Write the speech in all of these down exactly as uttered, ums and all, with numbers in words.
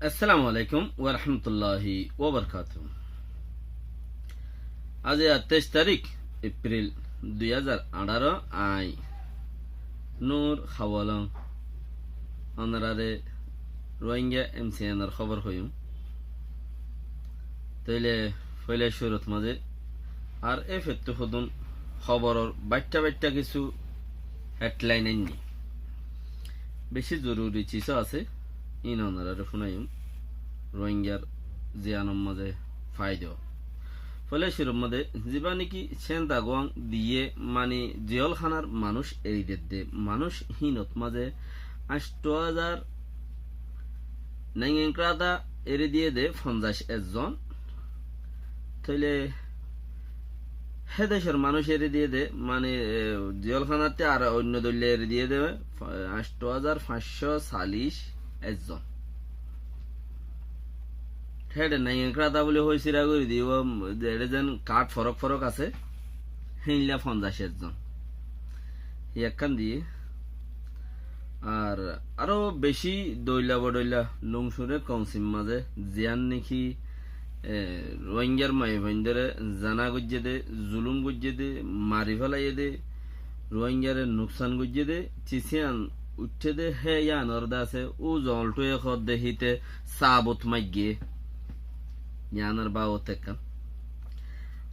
Assalamu alaikum warahmatulláhi wabarakátuhu. Aijja teic tarík Epril dui házar añçáro, añí Nur Hawalong, ónorare Rohingya M C N or hóbor hoiyúm. Tóile foila cúrut mazé R F A ttu hodún hóboror baittá baittá kissú headline ainní. Beci zoruri ciz asé, ín ónorare fúnaiyum. Rohingyar ziyanor mazé faidá. Foila cúrur mazé zibá néki Cen Daguang diyé, mani ziyólhánar manúic eri dedde, manúic hínot mazé añctho házar Naingenkrada eri diyé dé fonzaic ezzon. Tóile hé decor manúic eri diyé dé, mani, e, ziyólhánatte ar oinno doilla eri diyé dé, fa-, añctho házar fañscó salic ezzon. Héçe Naingenkrada buli hoi sira gorí diyé, ó, eçe zen kart forók forók asé, héinla fonzaic ezzon. Hí ekkán diyé. Ar aró beci doilla bodhoilla Lungcure kounsir mazé ziyán néki, e, Rohingyar maiyafuaindóre zana goijjé dé, zulum goijjé dé, mari félaiyé dé, Rohingyare nuksan goijjé dé, ciz yían uiththé dé, hé yíanor dase, ó zoñlthuye hoódde híte sabut maiggé. Yíanor babot ekkán.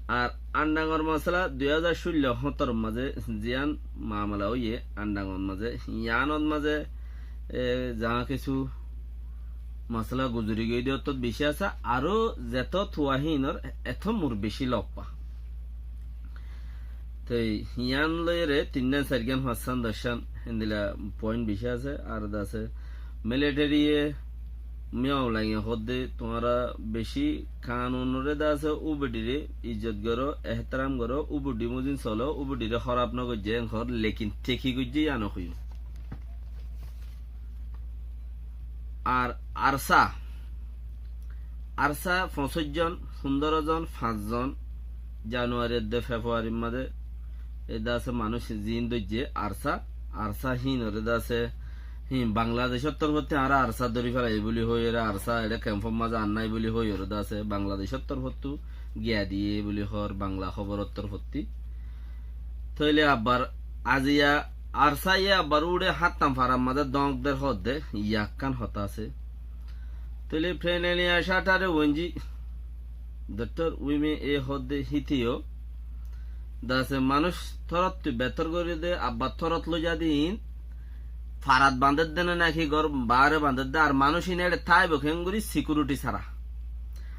Ar Andangor masala dui házar cúllo hóñtoror mazé ziyán mamala óiye, Andangor mazé, yíanor mazé, e, za kissú masala guzori giyé dé ottót beci asé, aró zetó tuwa hínor etó mur beci lobba. Toi yían loiyóre tinnán, sairgán, fañssán, doccán, héndilla point beci asé, ar dase militariye Min Aung Hlainge hoódde, tuáñra beci kanunore dase ubodire izzot goró, ehteram goró, ubodi mozin solo, ubodire hóraf no goijjé, en hoór, lekin te ki goijjé, yían no hoiyúm. Ar ARSA, ARSA foñsíc zon, fundóro zon, fañs zon, Januari edde Februarir mazé, edde asé manúic ziín dóijje ARSA, ARSA híinore de asé, híin Bangladecór torfótti añára ARSA dóri félaiyi buli hoiyóre, ARSA eçé kempór mazé ar nái buli hoiyóre de asé, Bangladecór torfóttu giya diyé buli hoór, Bangla hóboror torfótti. Tóile abbar aziya ARSA ye abbar uçé háttam farar mazé dóñk der hoódde, yakkán hotá asé. Tóile Prenenia Chatare Wenji, Doktor Wime e hoódde híte yó, de asé manúic tórottu betór gorí de, abbar tórot loi zade iín, farat bañdédde né náki gór baáre bañdédde, ar manúic iín éçe táibo keéngorí sikiuriti sára.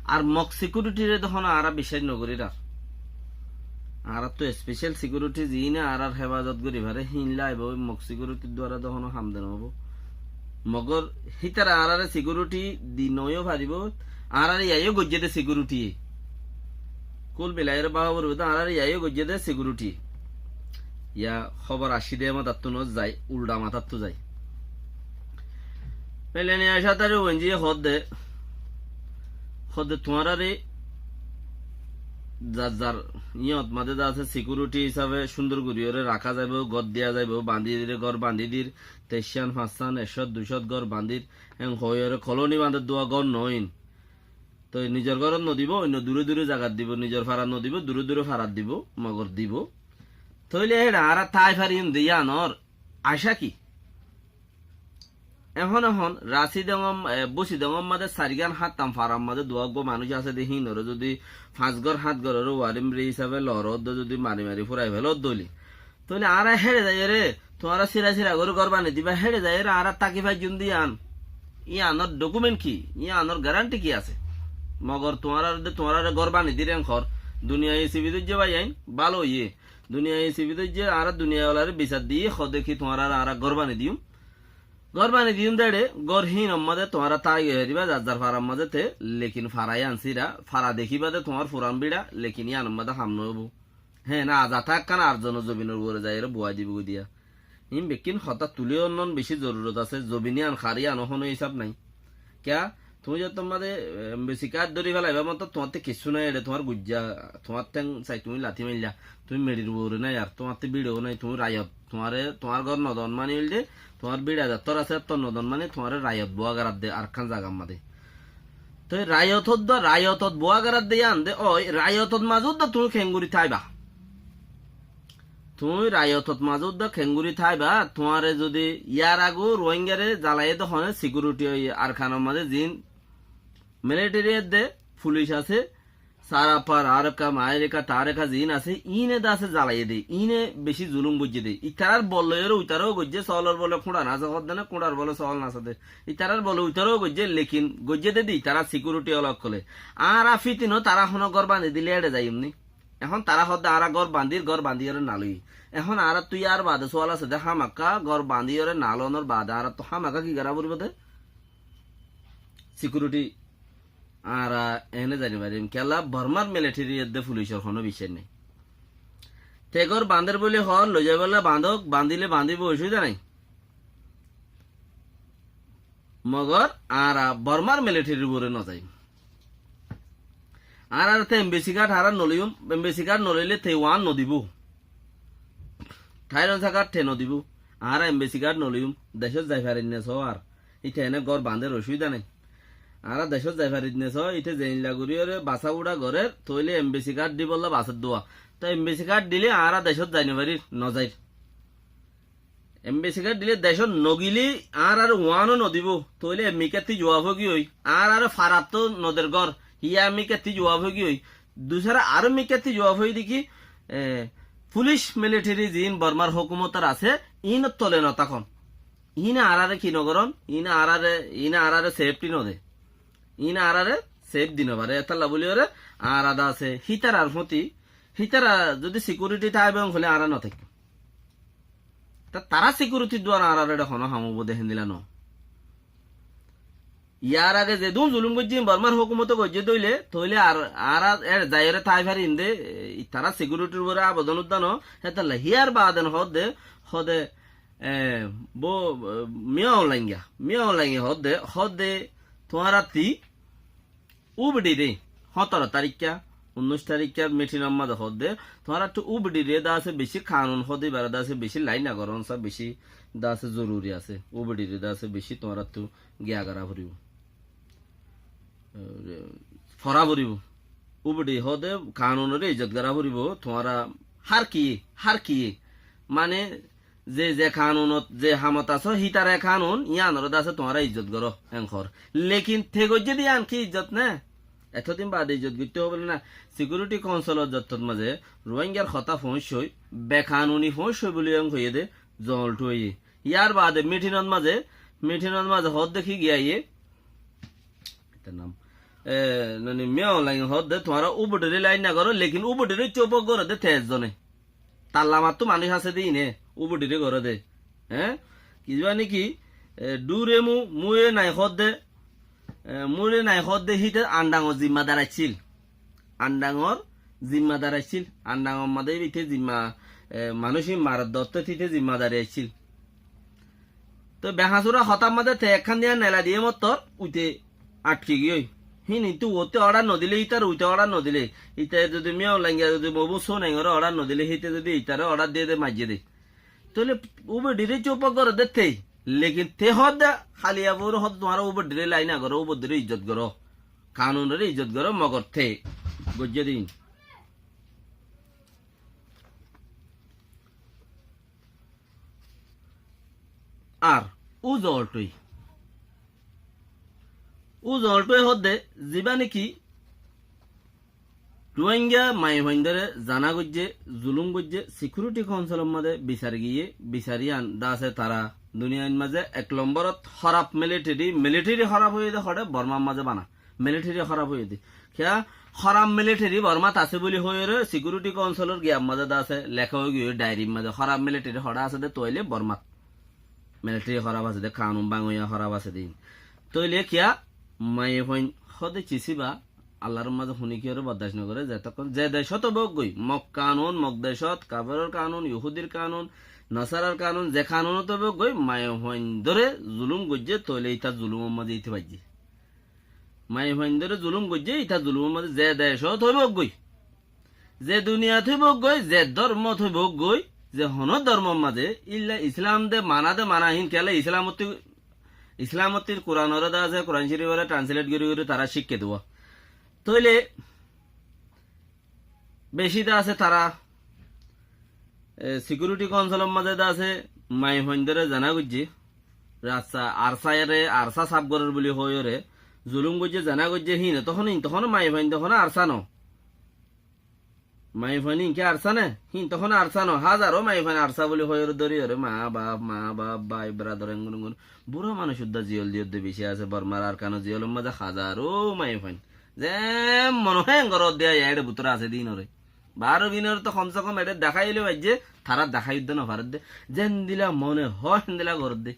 Ar Mog sikiritiré de honó añára biccác nogorír ar. Añáráttu especial sikiriti ziíne añárár hefazot gorí faré, híinlla aibó, Mog sikiritir duara de honó ham de noóibo. Mogor hítara añáráre sikiriti di noóiyo faribó, añáráre yá yó goijjé dé sikiritiye. Kul milaiyóre báfa foribó dé añáráre yá yó goijjé dé sikiritiye. Yá hóbor aiccí dé matáttu noó zai, uldha matáttu zai. Prenenia Chatare Wenji hoódde, hoódde tuáñráre zar zar yíñot mazé de asé sikiriti hísafe cúndor goríyore raká zaibou, gór diya zaibou, bañdí dile gór bañdí dir, teiccán, fañssán, ekcót, duicót gór bañdír, en hoiyóre kolóni bañdér dua gór noóin. Toi nizor górot nodibó, oinno duré duré zagat dibó, nizor farat nodibó, duré duré farat dibó, mogor dibó. Tóile héçe añára tái fariyum de yíanor acá ki? Ehón ehón Rasi dongom, e, Busi dongom mazé sairgán háttam farar mazé dua uggúa manúic asé dé híinore zudi fañs gór hát góroré warim ri hísafe lorot dé zudi mari mari furai felot dóli. Tóile añára héçe zaiyóre, tuáñra sira sira gorí gór bani diba, héçe zaiyóre añára táki faijjum de yían. Yíanor dokument ki? Yíanor garanti ki asé? Mogor tuáñrar de tuáñráre gór bani dir en hoór. Duniyai sibi dóijje báiyain, bála óiye. Duniyai sibi dóijje, añára duniyai olaré bisar diyé, hoódde ki tuáñráre añára gór bani diyum. Gór bani diyum de éçe, gór híinor mazé tuáñra tái goi faribá, zar zar farar mazé te, lekin fara yían sira, fara dekíba de tuáñr furan bíça, lekin yíanor mazé ham noóibo. Hé, na, zata ekkán ar zonor zobinor uore zaiyóre buwai dibou goi diya. Iín bekkín hotá tulí onnon bicí zorurot asé, zobin yían har yíano honó hísab nái. Kiyá, tuñí zottót mazé, e, embassy card dóri félaiba mottót tuáñtte kissú nái, éçe tuáñr guijja, tuáñr théng sai tuñí lati mailla, tuñí meçir uore nái, ar tuáñtte bíçou nái, tuñí raiyot, tuáñre, tuáñr gór nodon mani óilde, tuáñr bíça zettór asé, éttor nodon mani, tuáñre raiyot buwa garat de, arekkán zagar mazé. Toi raiyot uddá, raiyotot buá gorar de yían de ói, raiyotot mazé uddá tuñí kengori táiba? Tuñí raiyotot mazé uddá kengori táiba? Tuáñre zodi yar age Ruáinggare zalaiyé de hone sikiuriti ói Arkanor mazé ziín militeri edde, fulic asé, Sarapar, Arka, Mairika, Tarika ziín asé, iíne de asé zalaiyé de, iíne bicí zulum goijjé de. Itarár bol loiyóre uitará ó goijjé, soolor bole kúñça nasé hoódde né, kúñçar bole sool nasé de. Itarár bole uitará ó goijjé, lekin goijjé de de itará sikiuriti óla ókkole. Añára fíti no, tará honó gór bañdí dile éçe zaiyum ni? Ehón tará hoódde añára gór bañdír, gór bañdíyore naloiyí. Ehón añáráttu yárbaade suwal asé de, hámakká gór bañdíyore nalonor baade añáráttu hámakká ki gorá foribó de? Sikiuriti añára eéne zani farim, kiyólla Bormar militeri edde fulicor honó biccác nái. Te gór bañder buli hoór, loizaibólla bañdók, bañdile bañdibóu, ocubida nái. Mogor añára Bormar militerir uore nozaiyum. Añárar te embesi kard añára noloiyum, embesi kard noloile te uán nodibóu. Thairón sakat te nodibóu. Añára embesi kard noloiyum, decót zai farir né soó ar. Íte ene gór bañder, ocubida nái. Añára decót zai farir né soó, íte zeilla goríyore basá uçá gorér, tóile embesi kard dibólla basódduwa. Toi embesi kard dile añára decót zai nofarir, nozair. Embesi kard dile decót nogile añárare uáno nodibóu, tóile emmikátti juaf óigiyoi, añárare farattó noder gór, híya emmikátti juaf óigiyoi. Dusára aró emmikátti juaf óiye de ki, e, fulic militeri ziín Bormar hókumotor asé, iínor tole notákon. Iíne añárare ki nogoron, iíne añárare, iíne añárare sefti node. Iíne añárare sef di nofaré, etálla buli óre añára de asé hítarar fóti, hítara zodi sikiuriti táibo hoilé añára notáikkum. Te tará sikuritir duara añárar eçe honó ham óibo de héndilla noó. Yar age zedún zulum goijjé Bormar hókumote goijjé de óile, tóile ar añára eçe zaiyóre tái farim de, e, tará sikuritir uore abodon uddá noó, hétolla híyar baade hoódde, hoódde, e, bou, e, Min Aung Hlaing, Min Aung Hlaing hoódde, hoódde tuáñrattí Ú Bi Di re, hóñtoro tarikká, unnúic tarikká mitinor mazé hoódde, tuáñrattú Ú Bi Di re de asé bicí kanun hoóde ibáre de asé bicí lain goron sa bicí de asé zoruri asé. Ú Bi Di re de asé bicí tuáñrattú giya gorá foribó. Forá foribó. Ú Bi Di hoóde kanunore izzot gorá foribó, tuáñra hár kiyé, hár kiyé. Mane, ze ze kanunot, ze hamot asó, hítare kanun, yíanore de asé tuáñra izzot goró, en hoór. Lekin te goijjé de yían ki izzot né? Etodin baade izzot goittó óibo né na? Sikiuriti kaunsilor zottot mazé Ruáingar hotá foóñiccé, bekanuni foóñiccé buli en hoiyé de, zoñltú óiye. Yar baade mitinot mazé, mitinot mazé hoódde ki giyé, itar nam, e, nani Min Aung Hlaing hoódde, tuáñra Ú Bi Di re lain goró, lekin Ú Bi Di re cóp goré de te ezzone. Tar lamattú manúic asé de íne, Ú Bi Di re goré de. Eé? Kizá niki, e, Dhur Mu, Mu Ye Naing hoódde, e, Mu Ye Naing hoódde híte Andangor zimmadar accíl. Andangor zimmadar accíl. Andangor mazé híte zimma, e, manúic marer dótte híte zimmadari accíl. Toi behañsura hotár mazé te ekkán diya nela diyé mottor, uite atki giyói. Hín intu uotte ordar nodile, itar uite ordar nodile, ite zodi Min Aung Hlaing zodi Mobu Su Naing ore ordar nodile, híte zodi itare ordar diye de maijjé de. Tóile Ú Bi Di re cóp goré de te. Lekin te hoódde, háliya bóre hoódde tuáñra Ú Bi Di re lain goró, Ú Bi Di re izzot goró. Kanunore izzot goró, mogor te goijjé de ín. Ar, Ú Zoñltúi. Ú Zoñltúi hoódde, zibá niki Ruáinga maiyafuaindóre zana goijjé, zulum goijjé, sikiuriti kaunsilor mazé bisar giyé, bisar yían de asé tará duniyair mazé ek lomborot hóraf militeri, militeri hóraf óiye de hoçé Bormar mazé bana. Militeri hóraf óiye de. Kiyá hóraf militeri Bormat asé buli hoiyóre sikiuriti kaunsilor giyar mazé de asé leká óigiyoi dairir mazé hóraf militeri hoçé asé de tóile Bormat. Militeri hóraf asé de, kanun báñgoiya hóraf asé de. Tóile kiyá maiyafuain hoóde cisíba Allar mazé hunikiyóre bordac nogoré, zetokkón ze decót óibou goi, Mog kanun, Mog decót, kaferor kanun, Yuhudir kanun, Nasarar kanun, ze kanunot óibou goi, maiyafuaindóre zulum goijjé, tóile itar zulumor mazé ite faijjé. Maiyafuaindóre zulum goijjé, ita zulumor mazé ze decót óibou goi, ze duniyat óibou goi, ze dormot óibou goi, ze honó dormor mazé, illa Islam de mana de mana hín kiyólla Islamottú Islamottír Kuranoré de asé, Kuran Córiforé translate gorí gorí tará cíkke diyé. Tóile beci de asé tará, e, Security Councilor mazé de asé, maiyafuaindóre zená goijjé, rasta arsá ere, arsá saf gorér buli hoóiyoré, zulum goijjé, zená goijjé, híin ottóu honó, híin ottóu honó maiyafuain de honó arsá no. Maiyafuain ín ki arsá né? Híin ottóu honó arsá no. Házaro maiyafuain arsá buli hoóiyoré dóriyoré, maa baf, maa baf, bái beradar, engun engun. Bura manúic uddá ziyól diyódde beci asé, Bormar Arkanor ziyólor mazé házaro maiyafuain. Zeén mone hoó eén goródde, éçe bútore asé de ínoré. Baáro gínoré toó komse kom éçe dahái óile baijjé, tará dahái uddá nofaredde. Zeéndila mone hoó héndila goródde.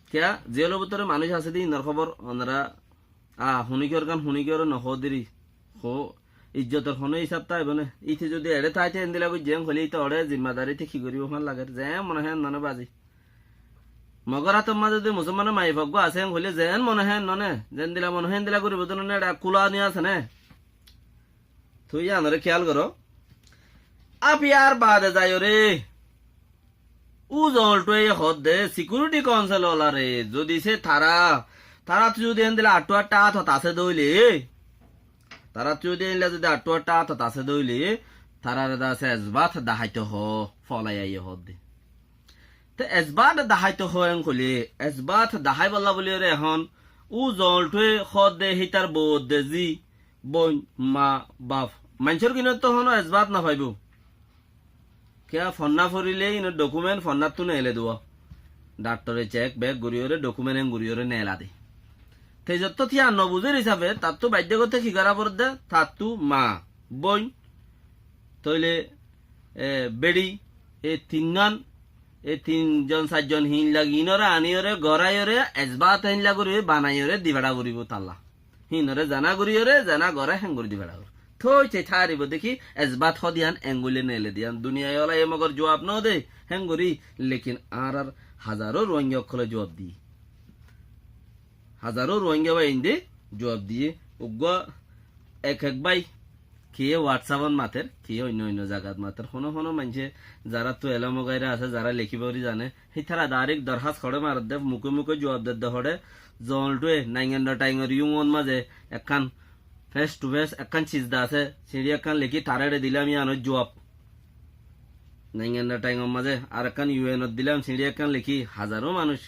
Kiyá, ziyólor bútore manúic asé de ínor hóbor onorá a, huníkiyór gán huníkiyóre nohó deri. Hó, ijjotor honó hísab táibo né? Íte zodi eçé táite endilla goijjé, en hoilé íte oçé zimmadari íte ki goríbo fán lager? Zeén mone hoó en none bazi. Mogor átor mazé zodi musolmanor maiyafuwa uggúa asé, en hoilé zeén mone hoó en none, zendilla mone hoó endilla goríbo de none, eçé kúla niya asé né? Tui yíanoré kiyál goró. Áfiyar baade zaiyoré. Ú zoñltúe hoódde Security Council olaré, zodi se tará, taráttu zodi héndilla añttú añttá átot asé dóile, taráttu zodi héndilla zodi añttú añttá átot asé dóile, taráre de asé esbát daháito hoó, folai aiyé hoódde. Te esbát daháito hoó en hoilé, esbát daháibolla buli ore ehón, ú zoñltúe hoódde hítar bou de zí, bóin, maa, baf. Maincór gínottú honó esbát nofaibóu. Kiyá fonná forilé ínor document fonnáttú neelai diyé. Dhaktore cek bek goríyoré document en goríyoré neelai de. Te zottó tíya nobuzér hísafe tattú baidde gottó ki gorá foredde? Tattú maa, bóin, tóile, e, beçi, e tinnán, e tin zon sair zon híin lagi ínore aníyoré goráiyoré esbát héndilla gorí banaiyóre di feçá foribóu talla. Híinoré zená goríyoré, zená goré héen gorí di feçá foribóu. Tói te táribo deki esbát hoó de yían, engoillé neelai de yían. Duniyai ola e mogor zuab node, héen gorí, lekin añárar házaro Ruáingga ókkolé zuab diyé. Házaro Ruáingga báiyainde zuab diyé. Uggúa ek ek bái kiyé WhatsApp ot mater, kiyé oinno oinno zagat mater. Honó honó maincé zaráttu elóm gaira asé, zará lekí fori zane, hítara dairek dorhás hoçé maredde, muke muke zuab dedde hoçé, zoñltúe Naingendra Thaingor yúngot mazé ekkán face to face ekkán ciz de asé, siñçí ekkán lekí tará eçé dilam yíanor zuab. Naingendra Thaingor mazé arekkán U N ot dilam, siñçí ekkán lekí, házaro manúic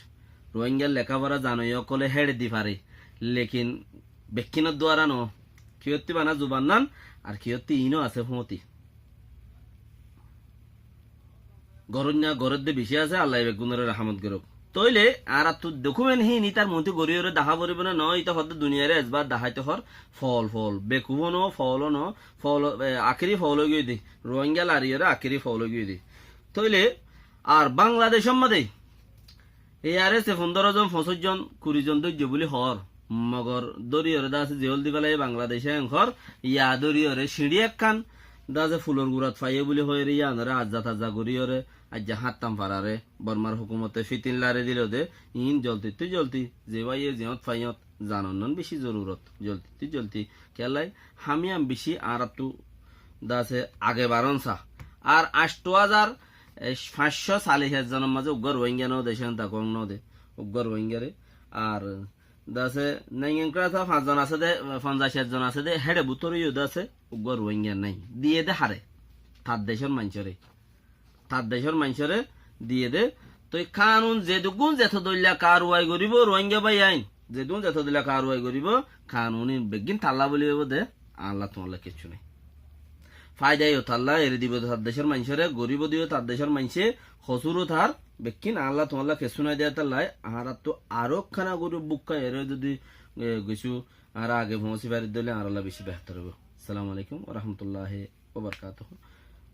Ruáinggar lekáfora zanoiya ókkolé héçe di fare, lekin bekkínor duara noó. Kiyótti bana zuban nan, ar kiyótti iíno asé fúñti. Goróinna gorédde bicí asé, Allaye beggúnoré rahámot gorók. Tóile añáráttu document híin ítar muúntu goríyoré dahá foribó né noó, íte hoódde duniyairé esbát daháito hoór, fool fool, bekuf ó noó, fool ó noó, fool, e, akéri fool óigiyoi dé, Ruáingga lariyoré akéri fool óigiyoi dé. Tóile ar Bangladecór mazé, e ar ese fundóro zon, foñsíc zon, kuri zon dóijje buli hoór. Mogor dóriyoré de asé ziyól di félaiye Bangladecé en hoór, ya dóriyoré siñçí ekkán de asé fulor gurat faiyé buli hoiyóre yíanoré azza tazza goríyoré aijja háñttam fararé Bormar hukumote fitin lari dilo de, iín zoltittú zolti, ze báiye ziyót faiyót, zanonnón bicí zorurot, zoltittú zolti. Kiyólla hámiyam bicí añáráttu de asé age baron sa. Ar añctó házar, e, fañs cót salic ek zonor mazé uggúa Ruáingga noó de, céen takók noó de, uggúa Ruáinggare. Ar de asé, Naingan Kras fañszon asé dé, fonzaic ek zon asé dé, héçe bútore yó de asé, uggúa Ruáingga nái. Diyé dé hare, tar decór maincóre. Tar decór maincóre diyé dé. Toi kanun zeduggún zeto dóilla karuwai goríbou Ruáingga báiyain, zeduggún zeto dóilla karuwai goríbou, kanun ín beggín talla bóli óibou dé, añálla tuáñlla kessú nái. Faida yó talla, eri dibou de tar decór maincóre, goríbou de yó tar decór maincé, hosúr ó tar, bekkín añálla tuáñlla kessú nái de tallai, añáráttu aró ekkána gorí búk háiyeré zodi, e, kessú añára age foóñsi fari dóile añárálla bicí behétor óibou. Assalamu alaikum wa rahmatullahi wa barakatuhu.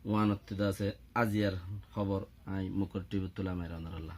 Uánottú de asé aziyar hóbor añí Mukor T V ttú lamai ronar Allah.